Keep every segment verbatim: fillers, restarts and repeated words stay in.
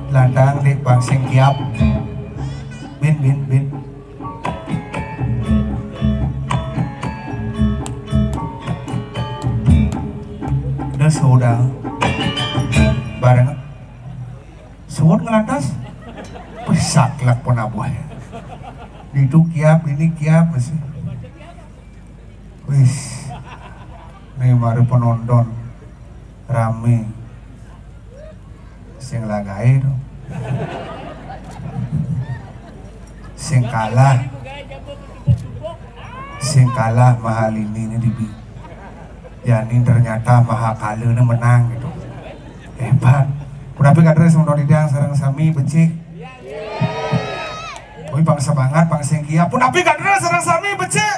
Lantang dik bang sing kiap. Bin, bin, bin. Udah sudah. Bareng. Suut ngelantas. Wih, saklek pun abuah. Ditu kiap, ini kiap masih. Wis. Nih mari penonton rame. Sing lagae dong. Sing kalah. Sing kalah mahal ini ini dibi. Yani ternyata mahal kalah ini menang gitu. Hebat. Punapi kadre sing nonton idang sareng sami becik. Wih, pang semangat, pang sing kiap. Punapi kadre sareng sami becik.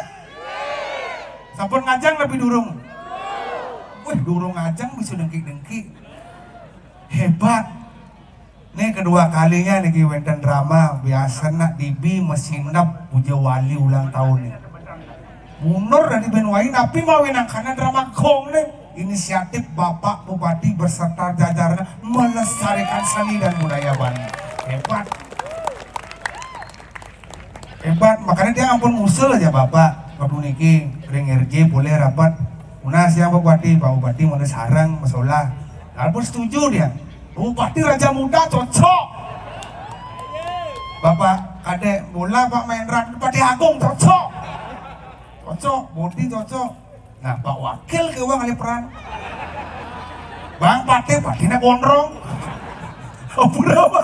Sampun ngajeng lebih durung. Wih, durung ngajeng bisa dengki-dengki. Hebat. Nih kedua kalinya niki wenten drama, biasa nak dibi mesinep puja wali ulang tahun nih. Mundur dari ben wai, tapi mau wenang karena drama gong nih. Inisiatif Bapak Bupati beserta jajarannya melestarikan seni dan budaya Bali. Hebat. Hebat, makanya dia ampun musul aja Bapak. Waktu niki ring R J boleh rapat. Munas ya Pak Bupati, Pak Bupati mau sarang masalah. Ampun setuju dia. Bupati Raja Muda cocok. Bapak Kadek bola, Pak Mahendra Bupati Agung cocok. Cocok, Bodi cocok. Nah, Pak Wakil ke uang alih peran. Bang Pate, Pate nak gondrong. Ampun apa?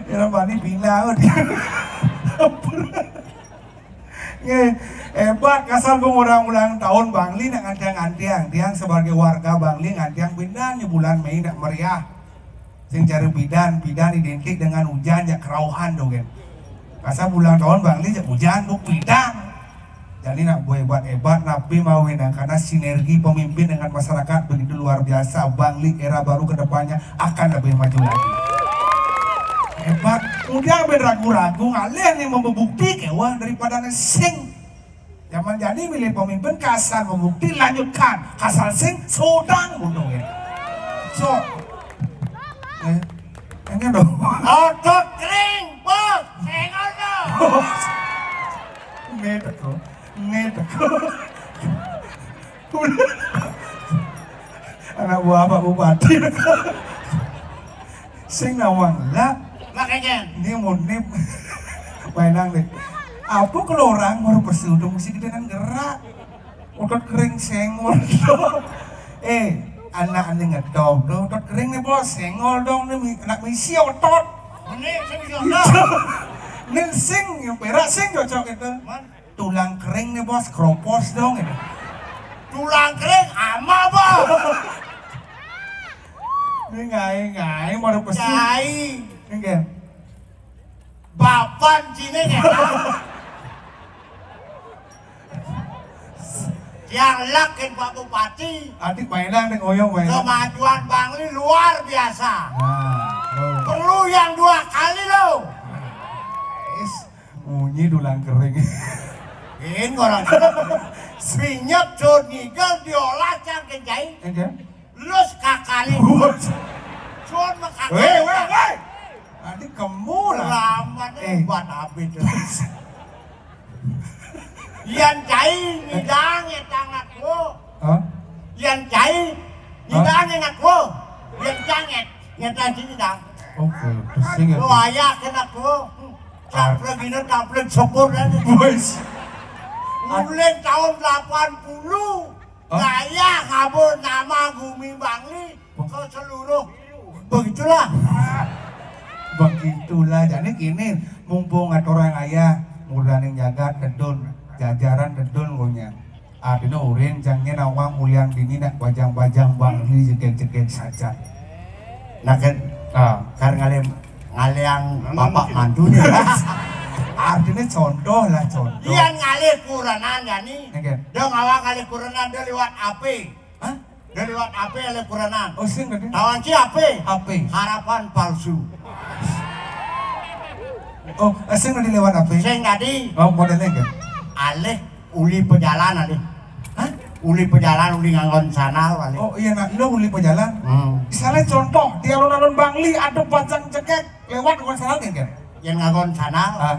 Ya Bani bina dia. Ampun. Nggih, hebat kasar pengurang ulang tahun Bangli nak ngantiang-ngantiang. Tiang sebagai warga Bangli ngantiang pindah bulan Mei nak meriah. Sing cara bidan, bidan identik dengan hujan, ya kerauhan tu kan. Kasar ulang tahun Bangli, ya hujan tu bidan. Jadi nak buat hebat-hebat, napi mau wenang karena sinergi pemimpin dengan masyarakat begitu luar biasa. Bangli era baru ke depannya akan lebih maju lagi. Hebat. Kemudian ben ragu-ragu ngalih nih membukti kewa daripada sing. Zaman jadi milih pemimpin kasar membukti lanjutkan, kasar sing sodang bunuh ya. So, eh, enggak dong. Otot kering, bos. Senggol dong. Ngetek kok. Ngetek kok. Anak buah Pak Bupati. Sing nawang lah. Makanya. Ini munip. Mainang deh. Apa kalau orang baru bersudung mesti kita kan gerak. Otot kering senggol dong. Eh, anak ini ngetop dong. Otot kering nih bos, senggol dong nih mi- anak misi otot. Ini saya bisa otot. Nih sing yang perak sing cocok itu. Man. Tulang kering nih bos, kropos dong ini. Tulang kering ama bos. Ini ngai ngai mau pesi. Ngai. Ini kan. Bapan cine ya. Yang lakin Pak Bupati. Adik mainan deh ngoyong mainan. Kemajuan Bangli luar biasa. Nah, oh. Perlu yang dua kali loh. Nyi dulang kering. Yen orang sinyep jod ngigel diolah cang kencai. Enggak. Lus kakane. Jod makakane. Weh, weh, weh. Tadi kemu lah. Lama nih. Eh. Buat habis. Yan cai ngidang etang aku. Hah? Yan cai ngidang enak aku. Yan canget. Yan cai ngidang. Oke, pusing ya. Lu ayah kena aku. Tampil gini, tampil sepur dan. Wes. Mulai tahun delapan puluh. Hah? Saya kabur nama Gumi Bangli ke seluruh. Begitulah. Begitulah. Jadi gini, mumpung ada orang ayah, murdaning jagat tedun, jajaran tedun punya. Artinya urin jangnya nawang ulian dini nak bajang-bajang Bangli jegek-jegek saja. Nah kan, ah, kar ngalem ngaleang bapak mantunya. Artinya contoh lah, contoh. Dia ngalih kurenan, Jani. Oke. Dia ngawak ngalih kurenan, dia lewat A P. Hah? Dia lewat A P ngalih kurenan. Oh, sing tadi. Tawan si A P. A P. Harapan palsu. Oh, eh, sing tadi lewat A P. Sing tadi. Oh, modelnya enggak? Alih uli pejalan, alih. Hah? Uli pejalan, uli nganggon sandal, alih. Oh, iya, nah, lo uli pejalan. Hmm. Misalnya contoh, di alun-alun Bangli ada bajang cekek lewat nganggon sandal, enggak? Yang nganggon sandal, ah,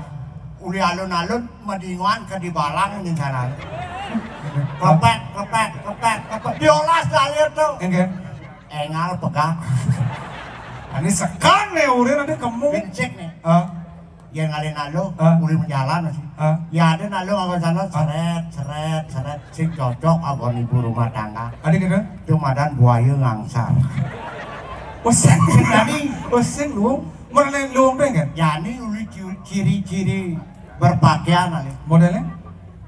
uli alun-alun, madingoan ke di balang ini sandal. Klepek, klepek, klepek, klepek. Diolas dalil tuh. Enggak. Engal pegang. Ini sekan nih, urin ada kemu. Bencik nih. Ah. Yang ngalih nalu, ah, uli menjalan sih. Ah. Ya ada nalu nganggon sandal, ah, seret, seret, seret. Sing cocok agon ibu rumah tangga. Ada gitu? Cuma dan buaya ngangsar. Pusing. Tadi. Pusing lu. Mana luang pengen? Jani uli ci-, ciri-ciri berpakaian, alih. Modelnya?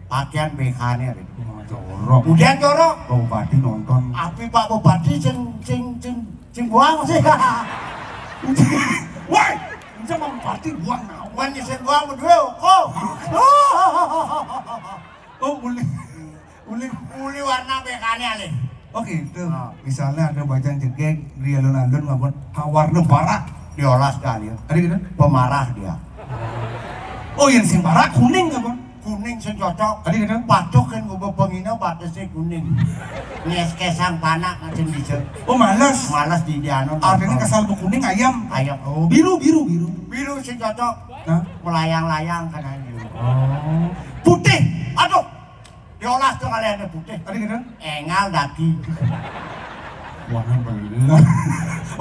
Pakaian B K-ne, alih. Oh, jorok. Kemudian jorok. Pak Bupati nonton. Tapi Pak Bupati sing, sing, sing, sing buang sih. Woi, ini Pak Bupati buang nawan. Sing buang berdua, kok. Oh, boleh. Uli, uli warna B K-ne, alih. Oke, itu. Ah. Misalnya ada bajang jegeg di alun-alun ngabon, ah, warna barak. Diolas kali ya. Ada gitu? Pemarah dia. Oh, yang sing barak kuning apa? Kuning sing cocok. Ada gitu? Patuh kan gue pengina batasnya kuning. Nges kesang panak macam bisa. Oh, males. Males di, di anu. Artinya kesal kuning ayam. Ayam. Oh, biru, biru, biru. Biru sing cocok. Nah. Melayang-layang kan. Oh. Putih. Aduh. Diolah tuh kalian putih. Tadi gitu? Engal daki. Wah, bener.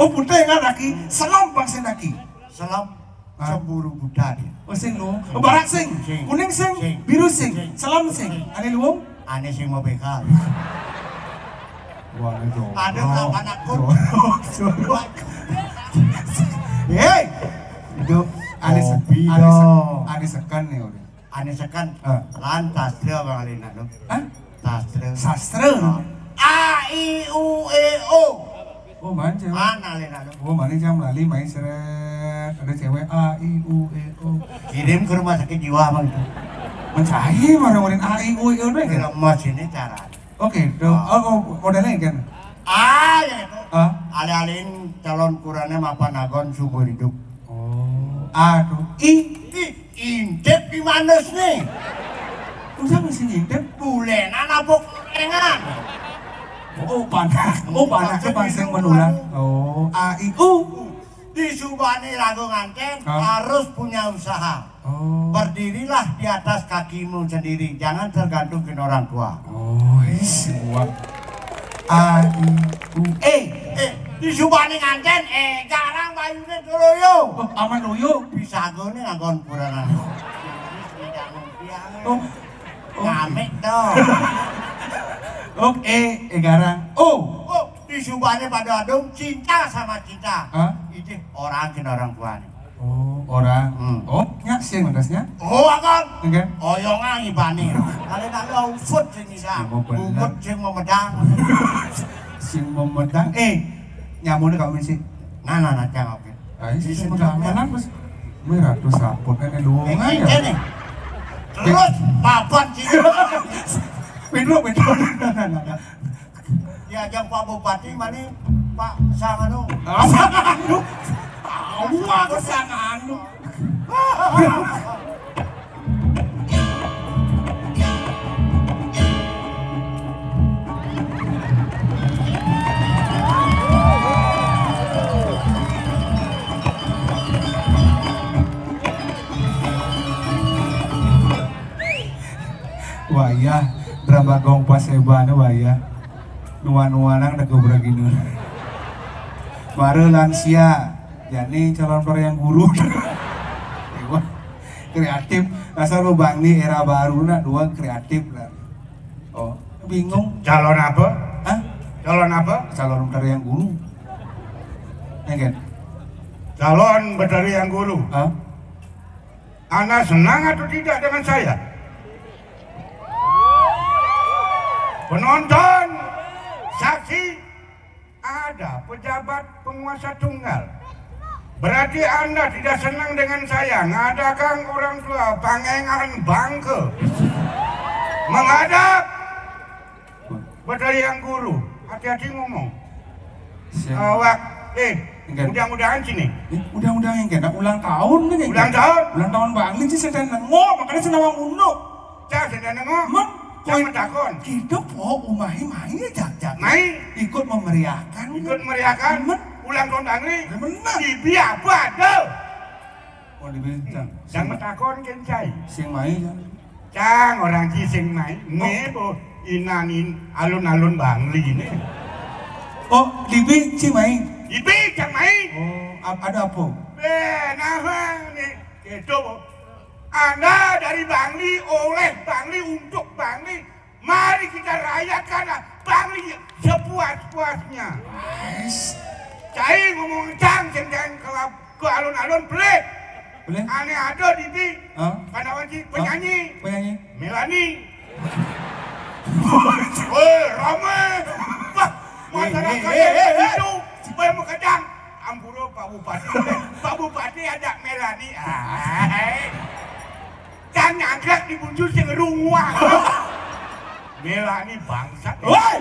Oh, putih engal daki. Selam bangsa daki. Selam. Ah. Cemburu buta dia. Oh, sing lo. Oh, barak sing. Sing. Kuning sing. Sing. Biru sing. Sing. Selam sing. Sing. Ane luung? Ane sing mau bekal. Wah, itu. Ada. Oh, anak pun. Jorok, jorok. Hei. Itu ane se-, ane se-, ane sekan nih udah. Ane sekan. Eh. Lan sastra Bang Alina, no? Hah? Sastra. Sastra? Oh. A, I, U, E, O. Oh, mancing. Mana Alina, no? Oh, mana jam lali main seret. Ada cewek A, I, U, E, O. Kirim ke rumah sakit jiwa, Bang, itu. Mencari marah-marahin A, I, U, E, O, deh, kan? Lemas ini cara. Oke, tuh. Ah. Oh, oh, modelnya kan? Ah, ya itu. Ah? Alih-alihin calon kurannya mapan agon subur hidup. Oh, aduh. I, I, intip di manus nih. Usah mesti ngintip. Bulenan apa korengan? Oh, panak. Oh, panaknya pancing menular. Oh, A, I, U. Di subane rago nganten, ah, harus punya usaha. Oh. Berdirilah di atas kakimu sendiri, jangan tergantung dengan orang tua. Oh, ih, semua. A, I, U, E. Eh, di subane nganten, eh, garang bayune loyo. Oh, aman loyo. Bisa gone nganggon kurangan. Oh. Oh. Ngamik to. Oh, E, E garang. Oh. Oh, di subane pada adung cinta sama cinta. Hah? Idih orang kena orang tuane. Oh, orang. Hmm. Oh, nya sing lantasnya? Oh, akan. Enggak. Oyongan ibane. Kalau tak ada usut sing bisa. Ya, mau bener. Bungut sing memedang. Sing memedang. Eh, nyamune kami sih. Nah, nah, nah, cang, oke. Ah, ini sing sing pegangan, Mas. Ini ratu saput, ini luwung aja. Ini. Terus, papan sih. Pedro, Pedro. Nah, nah, nah, nah. Diajak Pak Bupati, mana Pak Sanganu? Ah, Sanganu. Tahu aku Sanganu. Wayah, drama gong paseban wayah. Nuan-nuanan da keberagina. Mara lansia, jani calon tariang guru. Wah, kreatif. Asal lubang ni era baru nak dua kreatif lah. Oh, bingung. Calon apa? Hah? Calon apa? Calon tariang guru. Ya kan? Calon tariang guru. Hah? Anda senang atau tidak dengan saya? Penonton, saksi, ada pejabat penguasa tunggal. Berarti Anda tidak senang dengan saya ngadakan orang tua pangengan bangke. Menghadap Batalian guru, hati-hati ngomong. Siap. Awak, eh, Enggan. Undang-undangan sini. Eh, undang-undangan enggan. Nak ulang tahun kan enggan? Ulang tahun? Ulang tahun Bang Lin sih sedang nengok, makanya senawang unduk. Cak sedang nengok. Men, cak metakon. Kita po umahi mai jak-jak. Mai. Ikut memeriahkan. Ikut memeriahkan. Men. Ulang tahun Bang Lin. Ya, benar. Di biar apa ada? Oh, di Bintang. Yang metakon kencai. Sing mai, ya. Cang, orang ci sing mai. Oh. Nih, bu, inanin alun-alun Bangli nih. Oh, Libi ci mai. Libi cang mai. Oh, ap-, ada apa? Eh, nah, nih. Gitu, bu. Anda dari Bangli, oleh Bangli, untuk Bangli. Mari kita rayakan Bangli sepuas-puasnya. Yes. Cai ngomong cang, ceng-ceng ke, ke alun-alun, pelit. Boleh? Ane ada di bi. Hah? Pandawan ci, hah? Penyanyi. Penyanyi. Melani. Woi, rame. Wah, eh, masyarakat eh, eh, eh, eh. Itu supaya mengejang. Ampura Pak Bupati. Pak Bupati ada Melani. Ah. Cang nyangkrak di bucu sing runguang. Melani bangsat. Woi!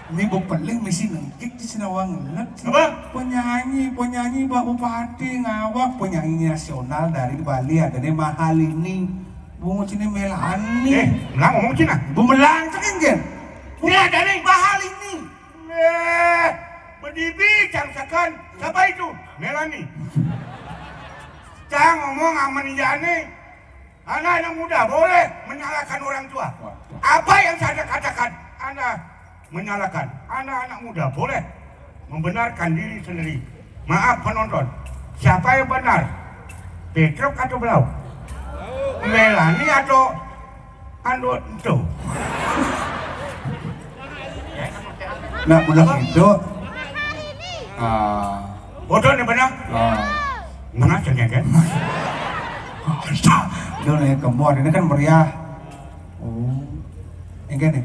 Ini bu peling mesti nengkik di Sinawang ngenek. Apa? Penyanyi, penyanyi Pak Bupati ngawak penyanyi nasional dari Bali ada nih Mahalini. Bungut sini Melani. Eh, melang ngomong Cina. Bu melang cengeng kan? Ini ada nih. Mahalini. Eh, bedibi cang sekan. Siapa itu? Melani. Cang ngomong aman iya nih. Anak-anak muda boleh menyalahkan orang tua. Apa yang saya katakan, Anda menyalahkan. Anak-anak muda boleh membenarkan diri sendiri. Maaf penonton, siapa yang benar? Petruk atau Belau? Melani atau anu itu? Nak pulang itu. Ah. Bodoh nih benar. Ah. Mana cengeng kan? Dia naik ke mall, ini kan meriah. Oh. Engke nih.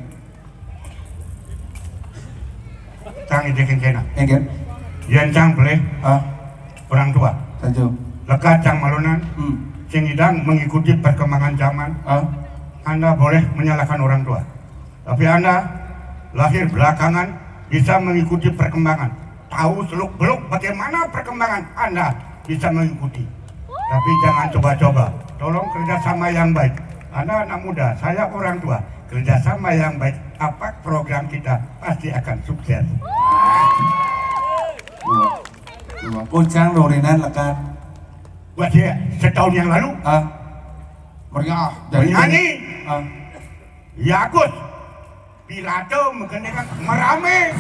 Cang ide kencena. Engke. Yen cang pelih. Ah. Orang tua. Saja. Lekat cang malunan. Hmm. Sing idang mengikuti perkembangan zaman. Ah. Anda boleh menyalahkan orang tua. Tapi Anda lahir belakangan, bisa mengikuti perkembangan. Tahu seluk-beluk bagaimana perkembangan, Anda bisa mengikuti. Tapi jangan coba-coba. Tolong kerjasama yang baik. Anda anak muda, saya orang tua. Kerjasama yang baik, apa program kita pasti akan sukses. Dua. Dua. Puncang dorinan lekat. Buat saya, setahun yang lalu. Ah. Meriah. Penyanyi. Ah. Ya, Gus. Pidato mengkenekan merame.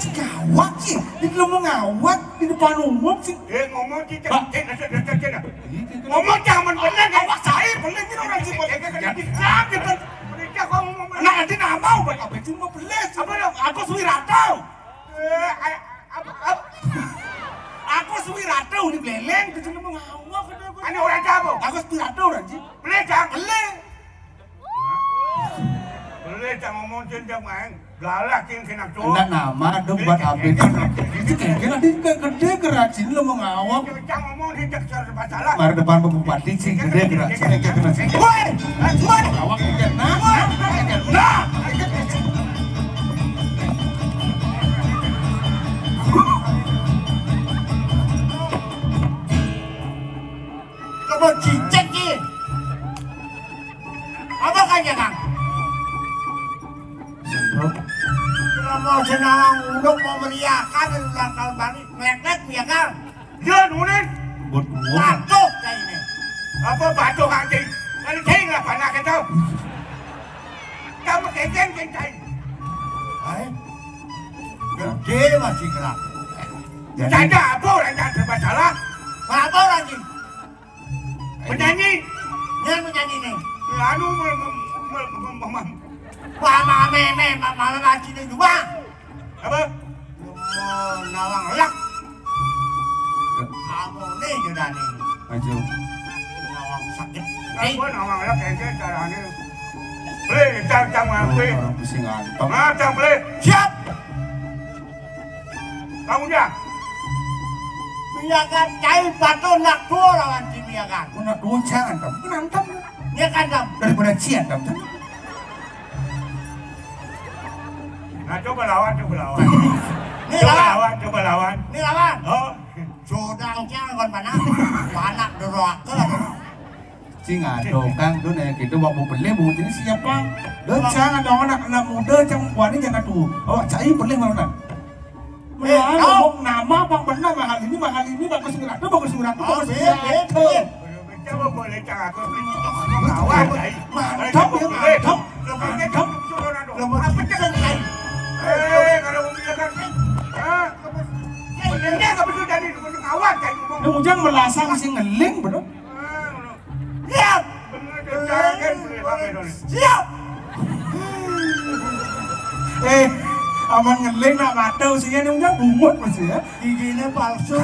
Cik awak sih, di dalam ngawak di depan umum sih. Eh, ngomong cik, cik, cik, cik, cik, cik. Ngomong jangan bener, kan? Awak saya bener ini orang sih. Cik, cik, cik, cik. Jadi jam di depan. Perintah kau ngomong bener. Nah, nanti nama udah kabeh cuma beles. Apa dong? Agus Wiratau. Eh, a-, apa, apa? Agus Wiratau di Beleleng, di sini mau ngawak, kata aku. Ini orang siapa? Agus Wiratau, orang sih. Beles, jam. Beles. Boleh tak ngomong cen jam main. Galak cen kena tu. Enggak nama dong buat update. Itu kayak gini nanti ke gede keracin lo mau ngawak. Cang ngomong di cek suara masalah. Mari depan Pak Bupati sih gede keracin, kayak gini sih. Woi, woi, awak kayak nah, nah, nah. Coba cicek ki. Apa kan ya, Kang? Sendok. Kira mau senang unduk mau meriahkan ulang tahun Bali, ngelek-ngelek ya, Kang? Iya, nulis. Buat gua. Batuk kayak ini. Apa batuk, anjing? Cing lah panak itu. Kamu keken kencai. Hai. Gede masih gerak. Jadi, apa orang tak ada masalah? Apa orang ini? Penyanyi. Yang penyanyi nih. Ya, anu, mem-, mem-, mem-, mem-, mem-, wah, mame, mame, mame masih di luar. Apa? Nawang lak. Kamu nih, Judani. Ajo. Nawang sakit. Apa nawang lak, kayak caranya? Beli, cang, cang, ngaku. Orang pusing ganteng. Nah, cang, beli. Siap. Kamu dia. Biarkan cai patuh nak tuh lawan si biarkan. Aku nak tuh jangan, Tam. Kenapa, Tam? Dia kan, Tam. Daripada cian, Tam. Nah, coba lawan, coba lawan. Nih, coba lawan. Lawan, coba lawan. Nih, lawan. Oh. Sodang cang kon panak. Panak doraka. Sing ada kang tu nanya kita buat beli bungut ini siapa? Dah cang ada anak, anak muda cang buat ini jangan tu. Awak cai beli mana? Eh, mana tau. Nama bang benar mahal ini, mahal ini bagus murah tu, bagus murah tu, bagus murah tu. Coba boleh cang aku beli. Lawan, cai. Mantap ya, mantap. Mantap. Apa cang, cai? Eh, kalau mau bilang, ah, bener nggak betul tadi? Kawan, cai. Ini ujang melasang sing ngeling, betul? Siap. Siap. Eh, aman ngeling nak mata usinya ni punya bungut masih ya. Giginya palsu.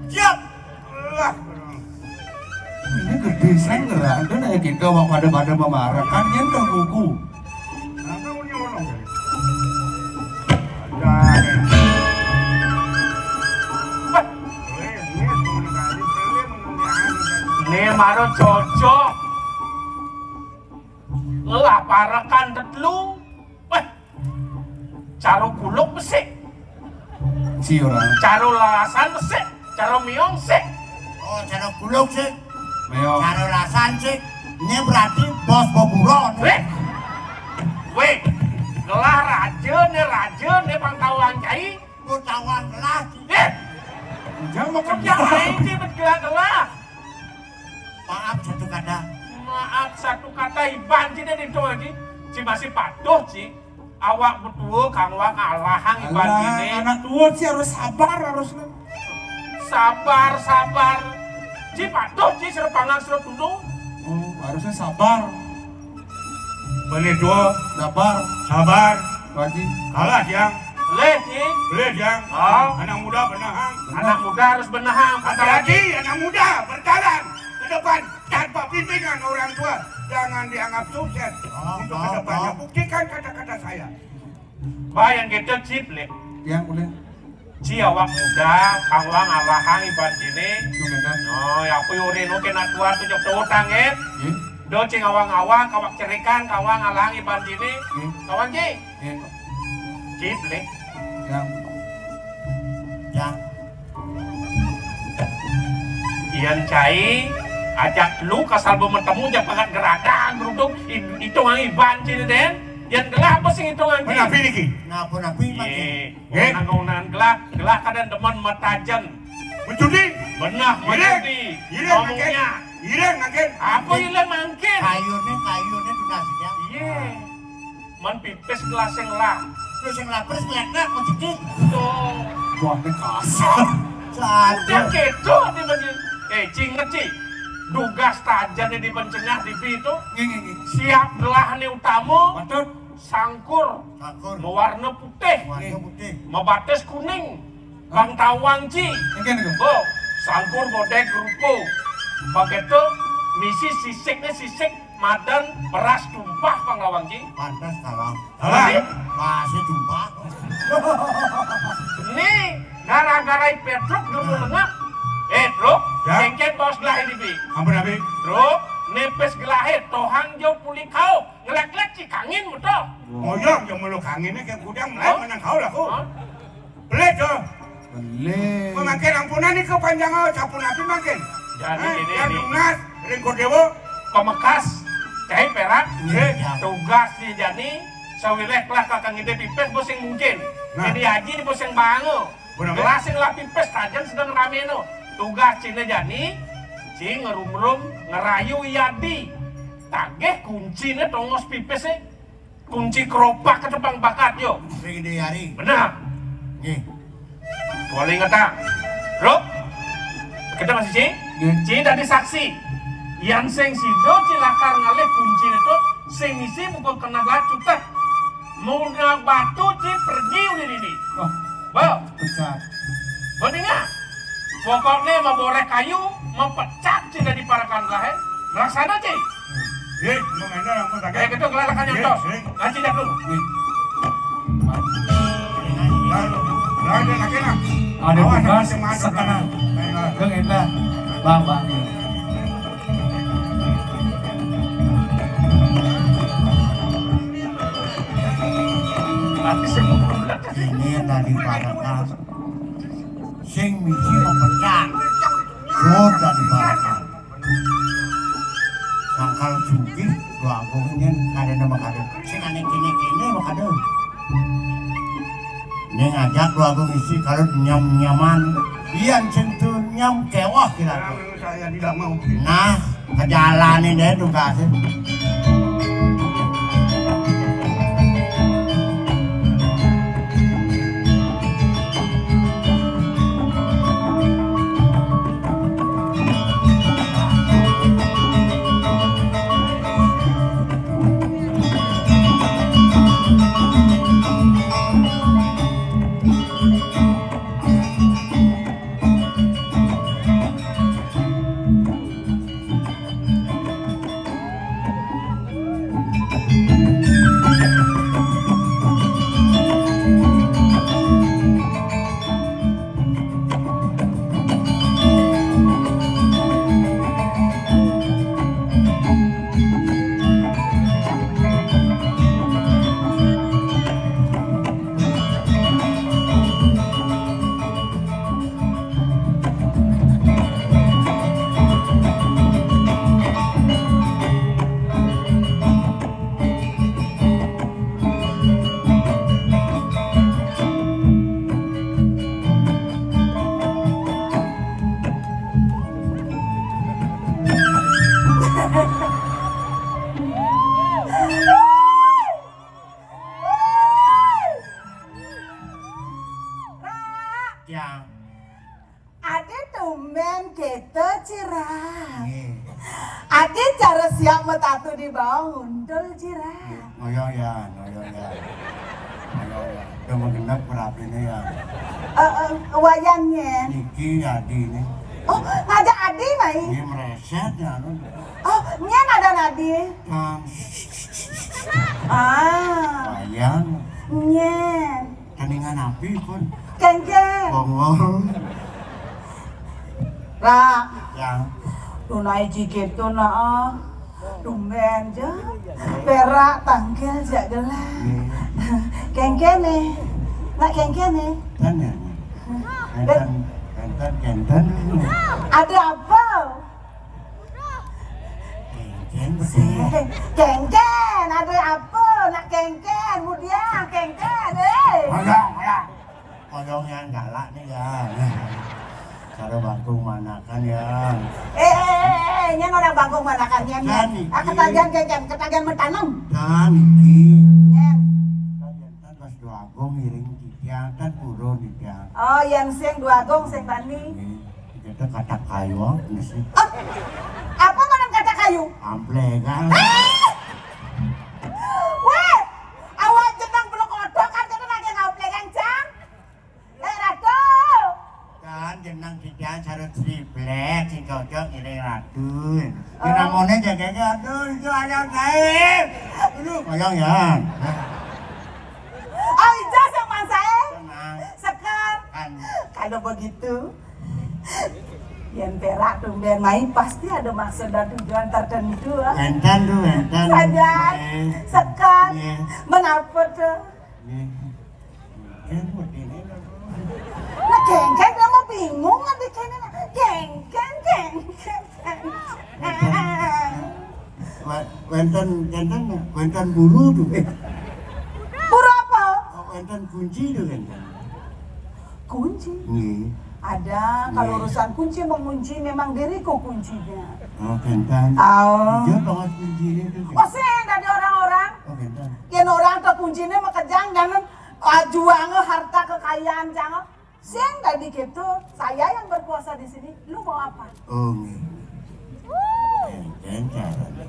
Siap. Ini gede sih ngerang. Itu nanya kita mau pada-pada memarakan yang ke gugu. Ini baru cocok. Ngelah parekan tetelu. Wah, caro kuluk besik. Si orang. Caro lalasan besik. Caro miong sik. Oh, caro kuluk sik. Meong. Caro lasan sik. Ini berarti bos boburon. Weh. Weh. Gelah raja ne, raja ne pang tawang cai. Ku tawang gelah. Eh. Jangan makan. Jangan main sih, gelah-gelah. Maaf satu kata. Maaf satu kata, iban ci deh itu lagi. Ci masih patuh, ci. Awak betua kang wang alahang iban ci deh. Anak tua ci harus sabar, harus. Sabar, sabar. Ci patuh, ci serepangan seretudu. Oh, harusnya sabar. Beli dua. Sabar. Sabar. Wajib. Kalah, Jang. Boleh, Ci. Boleh, Jang. Ah. Anak muda benehang. Anak muda harus benehang. Hati-hati, anak muda berjalan ke depan tanpa pimpinan orang tua. Jangan dianggap sukses. Ah, untuk ke depannya. Buktikan kata-kata saya. Bah, yang gitu, Ci, boleh. Yang boleh. Ci awak muda, kang wang alahang iban ci ne. Oh, ya apa yo reno kena tua tu jok tawang, eh? Do cing awang-awang, kawak cerikan, kang wang alahang iban ci ne. Kawang ci. Ci, boleh. Yang. Yang. Ian cai, ajak lu kasal bemetemu, jak pakat gerada, geruduk, hitung ang iban ci ne den. Ian gelah apa sing hitung ang ci? Menapi niki. Napa napi mati? Nggih. Nang-nang gelah, gelah kadang demen matajen. Menjudi. Benah menjudi. Ngomongnya. Iring mangkin. Apa iring mangkin? Kayune, kayune tunas ya. Iya. Man pipis gelah sing lah. Terus sing lapres ngeliatnya menjudi. Tuh. Wah, ini kasar. Udah gitu di bagi. Eh, cinget ci. Dugas tajen di bencengah di itu. Nggih, nggih, nggih. Siap gelah ni utama. Betul. Sangkur. Sangkur. Mewarna putih. Warna putih. Mebatis kuning. Bang tawang ci. Nggih, nggih. Bo, sangkur bodek rupa. Begitu misi sisiknya sisik madan beras tumpah bang tawang ci. Pantas kalah. Kalah. Masih tumpah. Nih, gara-gara Petruk dulu lengap. Eh, Truk, ya. Engken bos gelah ini, Bi. Ampun, Abi. Truk, nipis gelahe, tohang jo puli kau. Ngelek-lek ci kangin betul. Moyong jo mulu kanginnya kayak gudang, mulai menang kau lah, ku. Hah? Belit jo. Belit. Mangkin ampunan ni kepanjangan, sampun api mangkin. Jadi ini, yang ini. Tunas, Ringkur Dewa. Pemekas, cai perak. Iya. Tugas di jani, sawileh lah kakang ide pipis, bos yang mungkin. Nah. Jadi haji, bos yang bangun. Bener. Gelas sing lah pipis kajen sedeng ramé no. Tugas ciné jani, ci ngerumrum ngerayu Yadi. Tagih kunciné tongos pipisé. Kunci keropak ketepang bakat yo. Sing di hari. Bener. Nggih. Boleh ngetang. Bro, kita masih ci? Nggih. Ci tadi saksi. Yang sing sido ci lakar ngalih kunci itu sing misi bukan kena batu teh. Mau kena batu ci pergi udah ini. Wah, Bo, besar. Bo dengar. Pokoknya mau boreh kayu, mau pecat ci dari parakan lain. Laksana ci. Nggih, mun ngene ampun, Kang. Ayo, kita gelalakan yang tos. Nggih. Ngaji dah dulu. Nggih. Lah, lah, dia lagi lah. Ada awas, tugas masuk, masuk, sekarang. Lah. Kang Enda, Bang, Bang. Ini tadi parekan sing misi memecat. Sudah dibatalkan. Sangkal sugih, Dwagung nyén kadéna makadé. Sing ané kéné-kéné makadé. Ning ajak Dwagung isi kalau nyam-nyaman. Yén sing teu nyam kéweh kira-kira. Saya tidak mau. Nah, kejalanin deh tugasnya. Ya. Adi tumbén kéto, Cira. Nggih. Adi cara siap metatu di bawah nguntul, Cira. Nggih, ngoyong ya, ngoyong ya. Ngoyong ya. Udah mau genep berapinya ya. Eh, eh, wayang nyén. Niki Adi nih. Oh, ngajak Adi main. Nggih, mereset ya, anu. Oh, nyén ada Adi. Kan. Ah. Wayang. Nyén. Keningan api pun. Kéngkén. Bongol. Ra. Ya. Tunai jikit tuh nah. Tumbén ja. Pérak tangkil jak gelah. Iya. Kéngkén nih. Nak kéngkén nih. Kan ya. Kéngkén, kéngkén, kéngkén. Ada apa? Kéngkén, kéngkén, ada apa? Nak kéngkén, mudiang kéngkén, eh. Ada, ada. Koyong yang galak nih ya. Cara bantu manakan ya. Eh, eh, eh, eh, nyén orang bangkung manakan nyén. Kan iki. Ah, ketagihan kéngkén, ketagihan mentanam. Kan iki. Nyén. Kan pas Dwagung ngiring titiang, kan purun titiang. Oh, yén sing Dwagung sing bani. Nggih. Kita kata kayu apa sih? Ah, apa ngaran kata kayu? Amplégan. Eh! Wéh, awak jeneng belum kodok kan kita lagi ngamplégan, Cang. Eh, Ratu. Kan jeneng titiang sarut triplek sing cocok ngiring Ratu. Oh. Dinamoné jaganya, aduh, itu ayam saya. Aduh, koyong ya. Oh, ija sing mangsaé. Tenang. Sekar. Kan. Kalau begitu, yén pérak tumbén mai pasti ada maksud dan tujuan tertentu, ah. Wénten tuh, wénten. Sajan, eh, sekar, eh, menapa tuh? Eh, eh, buat ini. Nah, kéngkén, kamu bingung nanti kéné. Kéngkén, kéngkén, kéngkén. Wénten, wénten, wénten bulu tuh. Eh. Bulu apa? Oh, wénten kunci tuh, wénten. Kunci. Nggih. Ada, kalau urusan kunci mengunci memang diriku kuncinya. Oh, kénten. Oh. Iya, banget kuncinya itu. Oh, sing dadi orang-orang. Oh, kénten. Yén orang to kuncinya makejang, jangan, ah, juang harta kekayaan, jangan. Sing dadi gitu, saya yang berkuasa di sini. Lu mau apa? Oh, nggih. Kénten carane.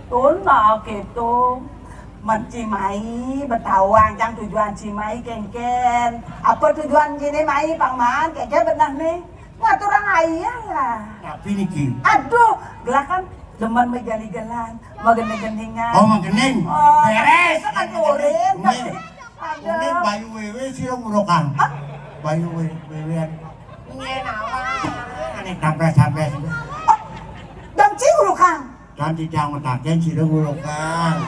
Tuna gitu. Men Cimai, betawang, cang tujuan Cimai kéngkén. Apa tujuan kene mai, Paman? Kéngkén bener nih. Ngaturang ayah lah. Tapi niki. Aduh, gelah kan demen megali-gelan, megending-gendingan. Oh, magending. Oh, beres. Kan turin, nggih. Tapi Aduh. Ini bayu wewe sira ngurukang. Hah? Bayu wewe, wewean. Nyen awak. Nek sampai-sampai sih. Oh, Dangci ngurukang. Dan tidak ngutaken sira ngurukang.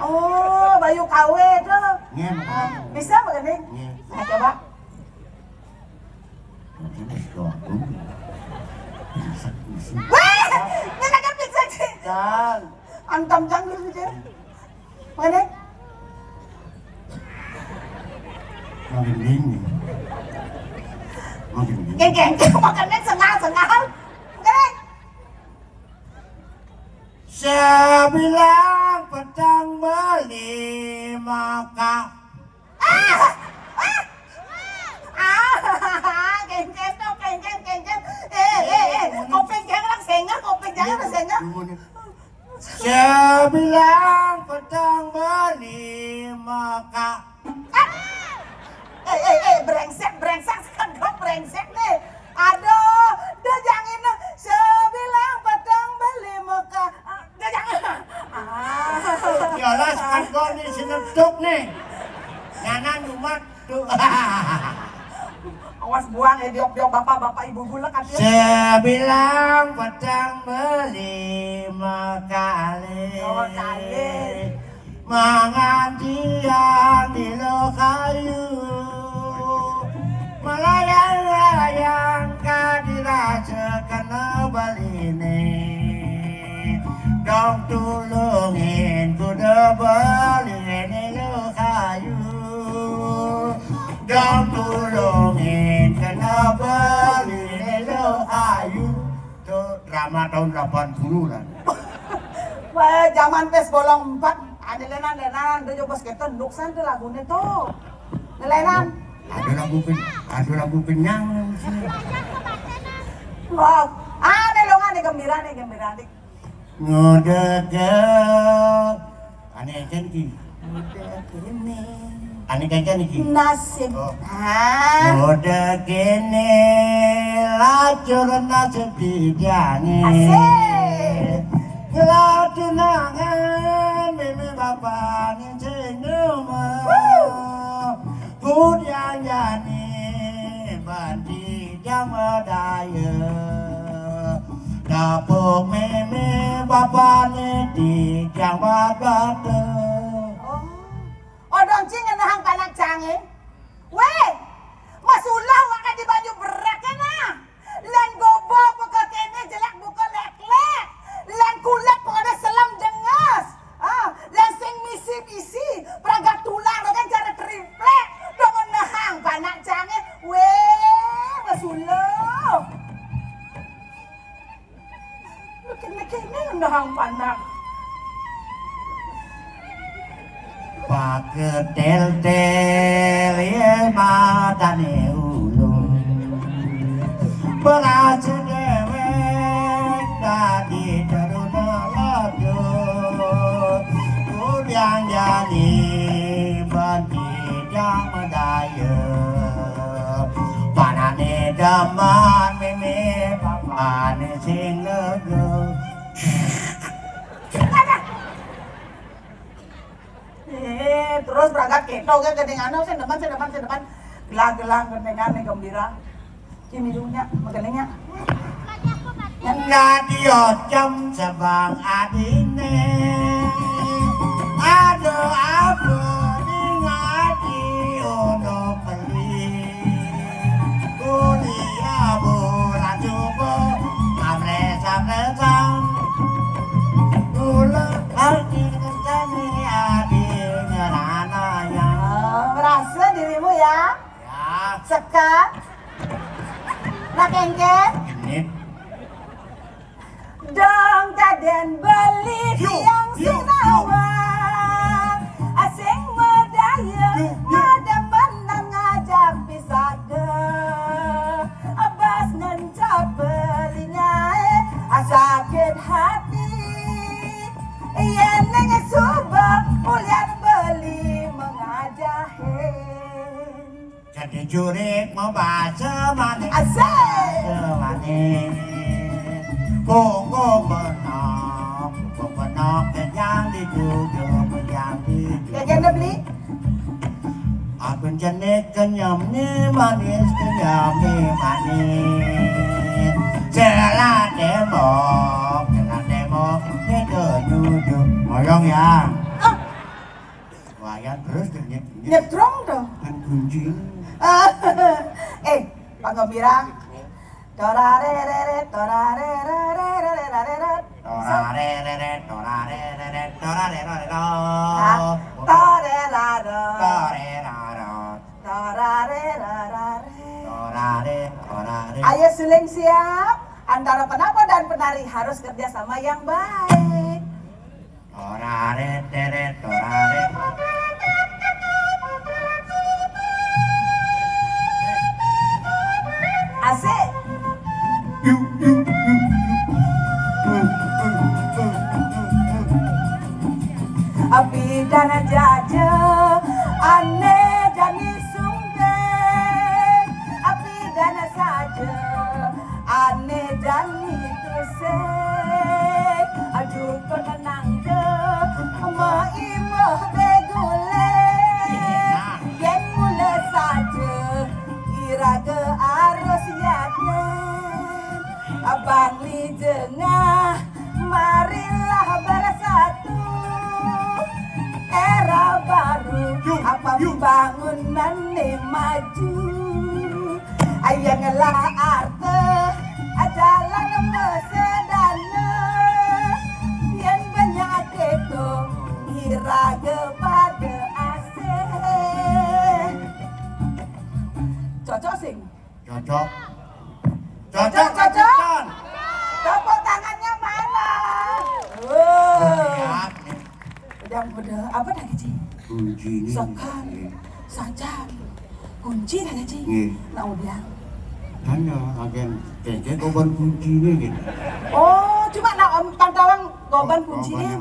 Oh, bayu kawe to. Nggih, Ah, makanya. Bisa begini? Nggih. Nah, coba. Ini suatu. Bisa, bisa. Wah, ini kan bisa sih. Dan Antam canggih gitu. Mana? Makin dingin. Makin dingin. Kéngkén, makan neng sengal-sengal. Kéngkén. Sebilang petang beli maka. Ah! Ah! Ah! Kéngkén to, kéngkén, kéngkén. Eh, eh, eh, kopéng jangan sengah, kopéng jangan sengah. Sebilang petang beli maka. Eh, eh, eh, brengsek, brengsek, sekedok, brengsek nih. Aduh, dia jangan sebilang petang beli maka. Ah, dia jangan. Ah. Jelas kan kok nih si ngetuk nih. Nyanan umat tuh. Awas buang ya diok-diok bapak-bapak ibu bulek kan dia. Sebilang petang beli mekali. Oh, kali. Mangantian di lo kayu. Melayang-layang ka diraja kena baline. Dong tulungin kuda baline lo kayu. Dong tulungin kena baline lo kayu. Itu drama tahun delapan puluh lah. Wah, zaman pes bolong empat, ada lenan-lenan, do jobos keton, duksan tuh lagunya tuh. Lenan. Ada lagu pen-, ada lagu kenyang sih. Wah, ada lo nih gembira nih, gembira nih. Ngodege. Ane encen ki. Ngodege nih. Ane encen ki. Nasib. Oh. Ah. Ngodege nih, lacur nasib di jange. Asik. Ngelah tunangan, mimi bapane sing demen. Wuh. Kudian jani banti jang medaya. Dapuk mimi bapane di jang badbata. Oh. Odong cing ngenehang panak cange. Weh, Mas Ulah waka di banyu berak kena. Lan gobo buka kene jelek buka lek-lek. Lan kulek pokoknya selam jenges. Ah, lan sing misi-misi, pragat tulang dengan cara triplek. Dong nehang panak cange. Weh, Mas Ulah. Kene-kene nang panak. Paketel-tel ye matane ulung. Berhasil dewek dadi teruna lado. Kudian jani benti jang medaya. Panane demen mimi bapane sing lega. Eh, terus berangkat keto ke gendingan, sing depan, sing depan, sing depan. Gelang-gelang gendingan nih gembira. Kimi dunya, magendingnya. Nadi ocam sabang adine. Aduh apa ning adi ono peli. Kuliah bulan coba amre samre sam. Kula arti kencani adi ngeranaya. Oh, merasa dirimu ya? Sekat. Nak engken. Genit. Dong kadén beli tiang sinawang. Asing medaya, ada menang ngajak pisah ke. Abas ngencot belingai, sakit hati. Iya neng suba ulian beli mengajahin. Jadi jurik mau bahasa manis. Asik. Bahasa manis. Kongko benok, kongko benok yang dituju, yang dituju. Ya, jangan beli. Abang jenis kenyam ni manis, kenyam ni manis. Celah tembok, celah tembok, itu nyuju. Ngoyong ya. Ah. Wayan terus tuh nyet, nyet. Nyetrong dong. Kan kunci. Eh, Pak Gembira. Torarerere, torarerere, torarerere. Torarerere, torarerere, torarerere. Ah, toreraro. Toreraro. Torarerarare. Torare, torare. Ayo suling siap. Antara penambang dan penari harus kerja sama yang baik. Torare, tere, torare. Asik. Api dana jaja, ane jani sumbe. Api dana saja, ane jani tuse. Aju penenang ke, maimoh begule. Yen mula saja, iraga arus yaden. Abang di jengah, marilah bersatu. Era baru, apa pembangunan ni maju. Ayang lah arte, jalan mesedana. Yang banyak itu, iraga pada asih. Cocok sing. Cocok. Cocok, cocok. Tepuk tangannya mana? Oh. Lihat nih. Udah, udah. Apa dah, Ci? Kunci ini. Sekan. Iya. Saja. Kunci dah, Ci. Iya. Nak udah. Tanya agen keke goban kunci ini gitu. Oh, cuma nak Om Pantawang goban kunci ini.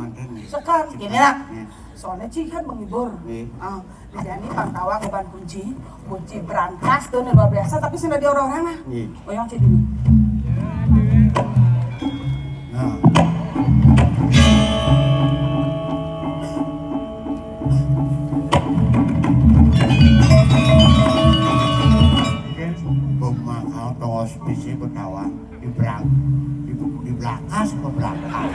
Sekan. Gini lah. Iya. Soalnya Ci kan menghibur. Iya. Ah. Jadi pang tawa goban kunci, kunci brankas tuh luar biasa, tapi sudah di orang-orang lah. Iya. Oyong cek dulu. Nah. Mungkin pemakau tongos bisi bertawa. Di belang, di, di belakas apa belakas?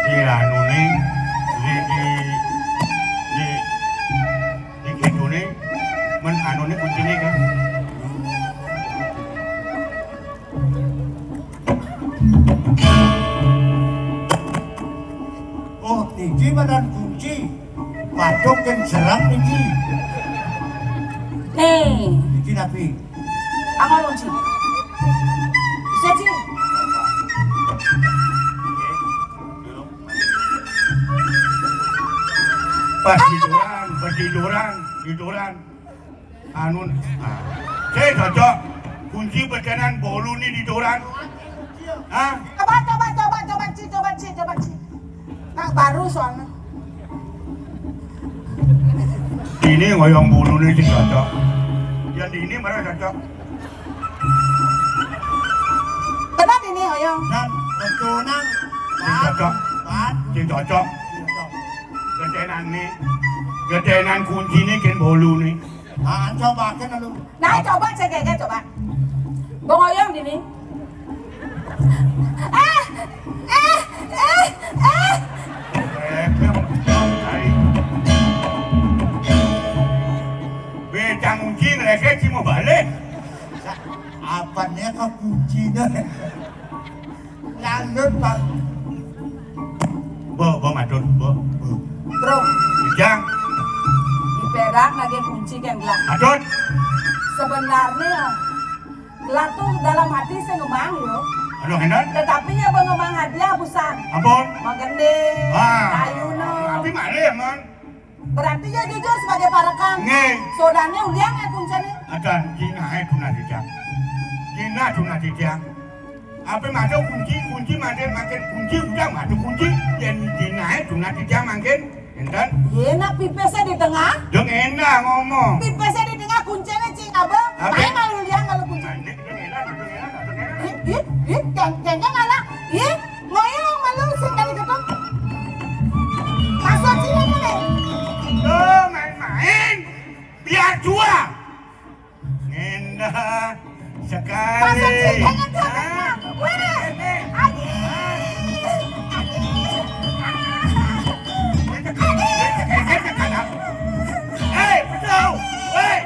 Di anune, di, di, di, di kidune, men anune kuncine kan. Oh, iki badan kunci. Padhok yen jerang niki. Nih. Iki nabi. Angkon kunci. Bisa, Ci. Pas tiduran, pas tiduran, tiduran. Anu, ah. Sik, Cocok. Kunci pecanan bolu ni didoran. Hah? Coba, coba, coba, coba, Ci, coba, Ci, coba, Ci. Nak baru soalnya. Ini ngoyong bolu ni si Cocok. Ya, ini mana Cocok? Benar ini ngoyong. Nang, betul, Nang. Si Cocok. Pat. Si Cocok. Gedenan ni. Gedenan kunci ni ken bolu ni. Ah, coba kan lu. Nah, coba cek aja, coba. Bang Oyong gini. Eh, eh, eh, eh. Becang kunci ngereset sih mau balik. Apanya kok kuncinya? Lanjut, Pak. Bo, bo matur, bo. Terus. Jang. Gerak nagih kunci kén gelah. Patut. Sebenarnya gelah tuh dalam hati saya ngemang yo. Aduh, énten. Tetapi nya ngemang hadiah busan. Ampun. Magending. Wah. Kayuna. Tapi malih, Mon. Berarti ya jujur sebagai parekan. Nggih. Sodané uliang ya kunciné. Adan, jinaé tuna didang. Jina tuna didang. Apa madu kunci, kunci madu makin kunci, udah madu kunci. Yang jinaé tuna didang makin. Énten. Yé, nak pipisé di tengah. Dong énak ngomong. Pipisé di tengah, kunciné cing abang. Apa? Main malu liang kalau kunci. Ih, ih, ih, keng-, kengkeng anak. Ih, ngoyong malu sing kali ketok. Masuk sini nih. Tuh, main-main. Biar jual. Indah sekali. Masuk sini, kengkeng, kengkeng. Wéh, aji, aji. Hei, betul. Hei.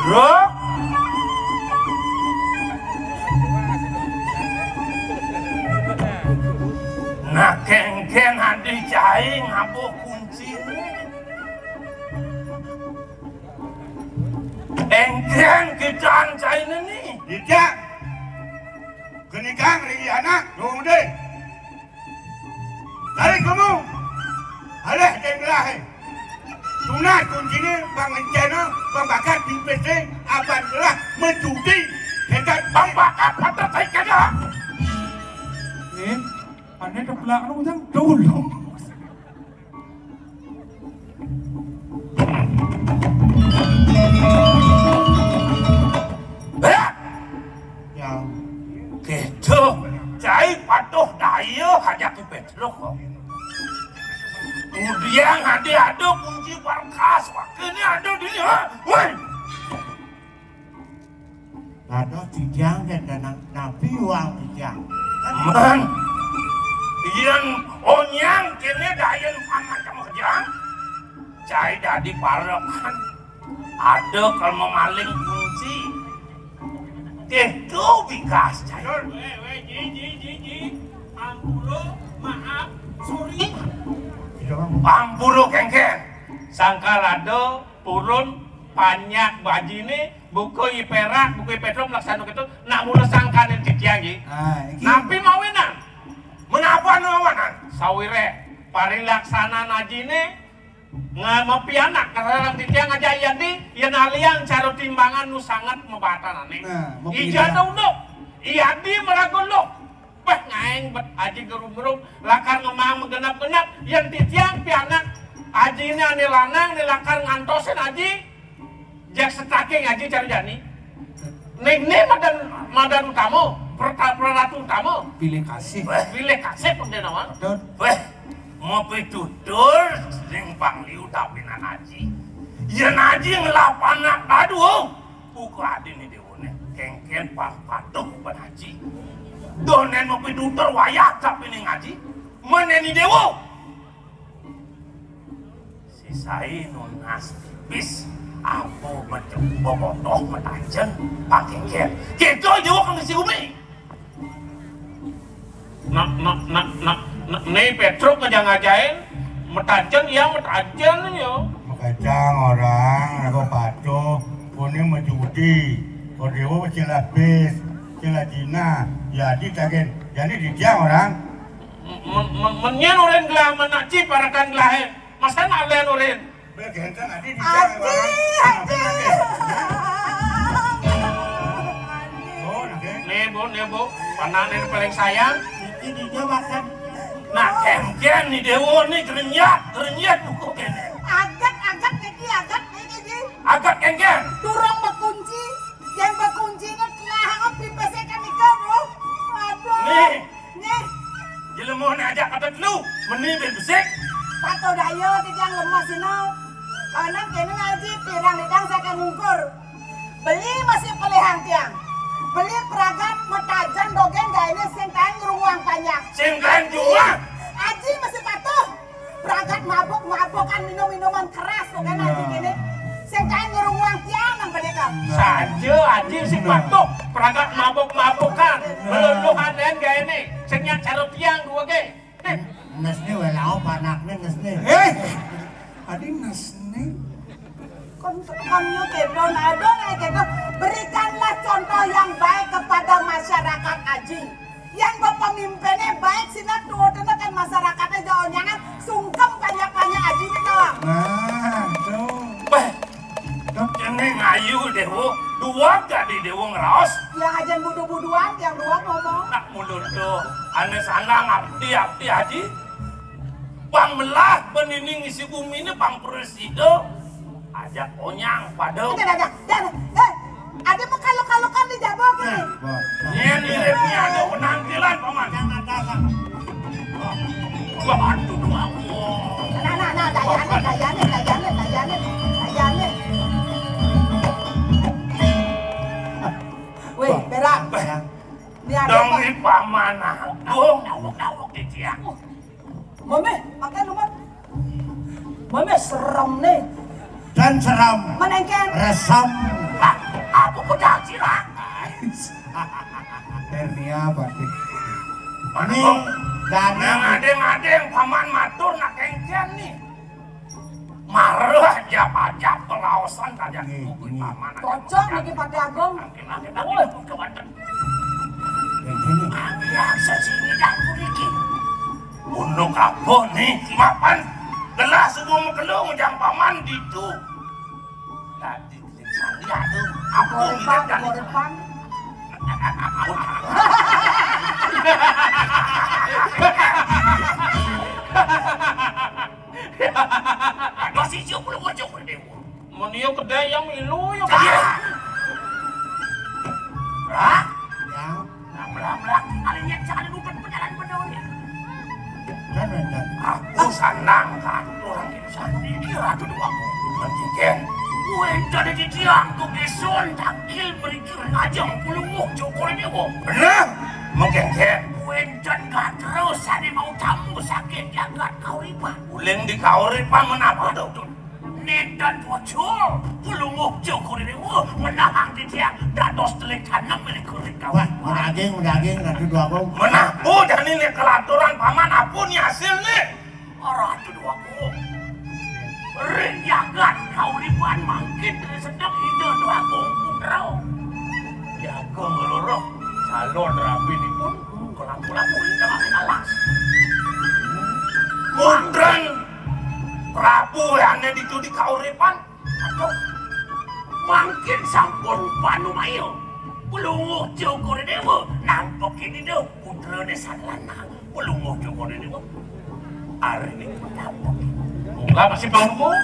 Bro. Nah, kengkén adi cai ngabuh kunci. Kengkén kitaan cai né. Tidak. Genigang ring anak, dong deh. Tarik kamu. Alah, deng gelah, eh. Tunas kunciné, Bang Encéna, Bang Bakat, Bing Pesé, aban gelah mencuti. Hebat. Bang Bakat, patut tarik kada. Eh, ané teplak nu, Jang. Dulu. Béh! Ya. Kéto, cai patuh daya hajat Ki Pétruk kok. Kemudian ada, ada kunci markas, pakéné ada di, ha? Woi! Dados titiang ten tenang, napi wang titiang? Men, yén onyang kéné dayen paman ka makejang, cai dadi parekan. Ada kal mamaling kunci. Kéto bikas cai. Wéh, wéh, ji, ji, ji, ji. Ampura, maaf, sorry. Ampura kéngkén. Sangkal ada purun panjak bajiné, buka I Pérak, buka I Pétruk, laksana kéto, nak mula sangkanin titiang, ji. Ah, iki. Napi mawinan? Menapa nu awanan? Sawiréh, parilaksanan ajiné, nga-, mapianak ka sareng titiang ajak I Adi, yén aliang cara timbangan nu sanget mabatanané. Nah, mapianak. Ijana unduk, I Adi maraga unduk. Béh, ngaéng bet aji gerumbrung, lakar ngemaang magenep-genep, yén titiang pianak ajiné ané lanang, né lakar ngantosin aji, jeg setaking aji cara jani. Ning né madan, madan utama, perta-, peratu utama. Pilih kasih. Wéh, pilih kasih pun dia nawan. Betul. Wéh, mapitutur ning pangliu tapinan aji. Yén aji ngelah panak dadu, buka adin di Kéngkén pang patuh ban aji. Doh nén mapitutur wayah tapi ning aji. Mén né ni déwa. Sisai nunas pipis. Apa bobotoh matajen pakéngkén. Kéto déwa kang isi gumi. Nak, nak, nak, nak, nak, né Pétruk ngajang-ngajain, matajen, ya, matajen, ya. Makejang orang, lagu patuh, kuning menjudi, kodéwa cing lapis, cing lajina, jadi tagen, jadi titiang orang. Men, men, men, men nyén urin gelah, men nak ci parekan gelahé, masa nak lén urin. Béh, ganteng, Adi, di Adi, Adi. Oh, nah, Dé. Nih, Bu, nih, Bu. Panah nih paling sayang. Iki dia makan. Nah, kéngkén ni déwa ni grenyat, grenyat buku kéné. Agat, agat, niki, agat, niki, niki. Agat kéngkén. Durung bekunci. Yén bekunciné telah, pipis kan nika, Bu. Aduh. Nih. Nih. Jelema né ajak kata telu, meni ben besik. Patuh daya titiang lemah sina. Kanan kéné ngaji, pirang lidang saking ungkur. Beli masih pelihang tiang. Yo, Aji sing patuh, pragat mabuk-mabukan, meluluhan lain gaene, sing nyak cara tiang dua ge. Nes ni wé laop anakné nes ni. Eh, adi nes ni. Kon, kon nyo kedon, adon ae kedon. Berikanlah contoh yang baik kepada masyarakat, Aji. Yang bepemimpinnya baik, sina tuutna kan masyarakatnya jauh nyangan, sungkem banyak-banyak, Aji ni tawang. Nah, tuh. Bah, Tuh. Kene ngayu dewo, dua gadi dewo ngeraos. Yang ajan budu-buduan, yang dua ngomong. Nak mulut tuh, ane sana ngabdi-abdi, Aji. Bang melah benini ngisi bumi ini, bang presida. Ajak onyang pada. Ada, ada, ada. Eh, ada mau kalau-kalokan di jabok ini. Bah. Yen miripnya ada penampilan, Paman. Jangan datang. Waduh, waduh. Nah, nah, nah, dayane, dayane, dayane, dayane, dayane. Weh, berak. Bah. Ini ada dong apa? Ini Paman Agung, dawuk-dawuk di tiang. Mame, makan, Paman. Mame, serem nih. Dan seram. Menengken. Resam. Ah, apa pedang cilaka? Hernia, Pak. Ini Agung, dari yang adeng-adeng Paman matur nak kengken nih. Marah aja pajak pengawasan kalian. Nih, nih. Paman. Cocok niki, Pak Agung. Nanti, nanti, nanti, woi. Ke Banten. Yang sini. Biasa sini dah, iki. Gunung apa nih? Mapan. Gelah subuh mekelo ngujang Paman ditu. Tadi, tadi, aduh. Apa? Gorepan, gorepan. Aduh, si Jok, lu ngocok, lu deh. Mun iya kedai yang milu, ya. Iya. Hah? Ya. Nah, belah-belah, kali ini jangan lupa pejalan bener, ya. Dan, dan, dan. Aku sanang kan, orang itu sana ini ratu dua aku. Bukan cincin. Gue tadi di tiang, tuh kesun, takil, berikir, ngajeng, puluh, cokor ini, kok. Bener? Mungkin, Ken. Gue dan gak terus, ada mau tamu sakit, jagat, kauripan. Uling di kauripan, menapa, tuh? Nénten pocol, Pulungguh Cokor I Déwa ngenahang titiang dados telik tanem milik kuring. Wah, madaging, madaging, Ratu Déwa Agung. Menawi jani nek kelaturan Paman, apa ni hasilne? Ratu Déwa Agung. Ring jagat kauripan mangkin sedek Ida Déwa Agung putra. Jaga ngeluruh calon rabinipun kelaku-laku ing tengahing alas. Mundren Prabu ane ditu di kauripan. Aduh. Mangkin sampun panumaya. Pulungguh Cokor I Déwa nampek ini dah putrane sang lanang. Pulungguh Cokor I Déwa. Ari ini pendapat. Mula masih bangun.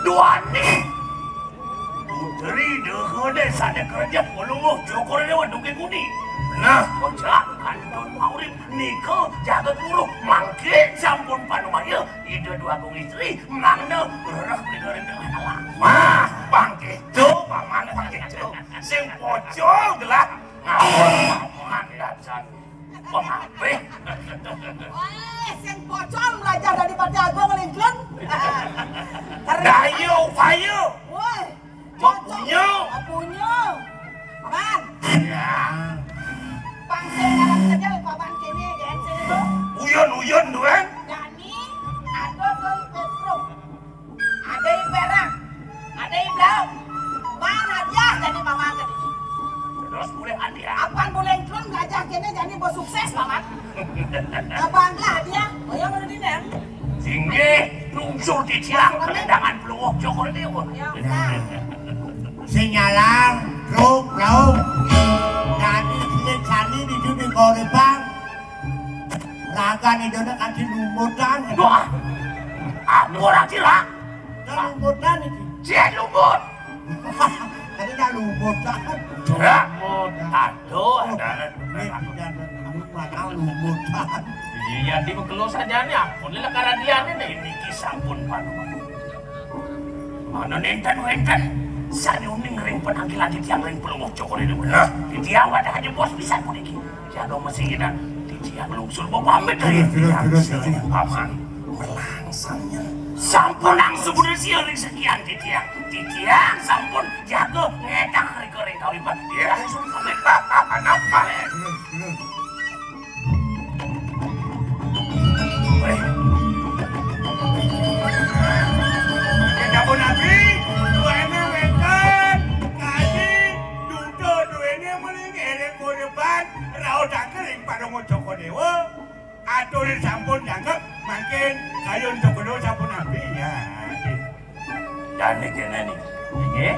Duani. Putri degene sane kerja Pulungguh Cokor I Déwa duke guni. Nah, kocak kantun maurip nika jaga guru mangkin sampun panumaya Ida Déwa Agung Istri mangda ngrereh negara dengan alam. Wah, pangkitu, Paman, pangkitu. Sing pocol gelah ngawon Paman dasan pengapih. Wah, sing pocol belajar dari Pati Agung Lingkun. Keren. Dayu, payu. Woi. Mapunyo. Mapunyo. Paman. Ya. Pangsil ngaran saja Paman kene, gen sini, Bro. Uyun-uyun, Duan. Jani, ada doi Petro. Ada i Perang. Ada i Blau. Man hadiah jani Paman kene. Terus boleh hadiah. Apan boleh turun belajar kene jani bos sukses, Paman. Abang lah hadiah. Oh ya, menurut ini ya. Singgih, lungsur titiang kelendangan Pulungguh Cokor I Déwa. Ya, udah. Sing nyalang, truk, lauk. Dadi silit sani di dudi kauripan. Ragan idone kanthi lumutan. Wah, aku ora cilak. Dah lumutan iki. Cek lumut. Tadi dah lumutan. Lumut. Aduh, ada. Ini tidak ada. Ini bakal lumutan. Iya, di mekelo sajane, ampun, lek karadiane nih. Niki sampun panuwun. Mana nenten wenten, sani uning ring penampilan titiang ring Pulungguh Cokor I Déwa. Nah, titiang wadah aja bos pisan puniki. Jaga mesinginan, titiang lungsur pamit ring titiang. Terus, terus, terus. Paman, melangsangnya. Sampun langsung udah siang ring sekian titiang. Titiang sampun jaga ngedang ring Ring kauripan. Ya, sumpah. Napa? Wéh. Yen sampun nabi, duéné wénten, kaji, duda duéné mriki ring kauripan, raosaken ring Padma Cokor Déwa, aturé sampun jangkep, mangkin kayun Cokor Déwa sampun nabi. Ya. Jani kéné niki. Nggih.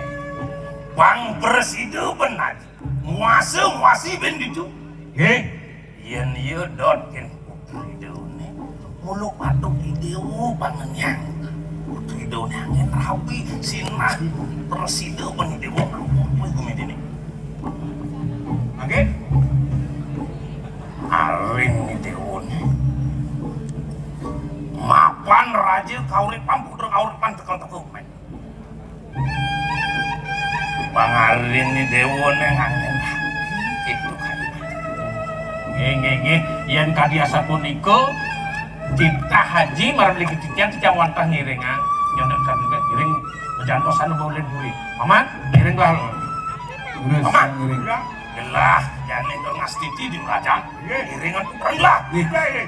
Pang prasida ben aji. Nguasa-nguasi ben ditu. Nggih. Yén iya dot kén putri déwané. Mula patut idéwa pangenyang. Putri déwané anggén rabi sinah prasida ben idéwa. Kuwi guminé. Mangkin. Aring idéwané. Mapan raja kauripan, putra kauripan tekel-tekel. Pangarin ni déwa nang angin. Gitu kan. Nggih, nggih, nggih. Yén kadi asapunika, titah aji marep mriki titiang, titiang wantah ngiringang. Nyonek kan ngiring, jantosan ulin buri. Paman, ngiring lah. Leres, Paman. Ngiring. Gelah, jani tur ngastiti di raja. Nggih. Ngiringan putra gelah. Nggih. Nggih, nggih.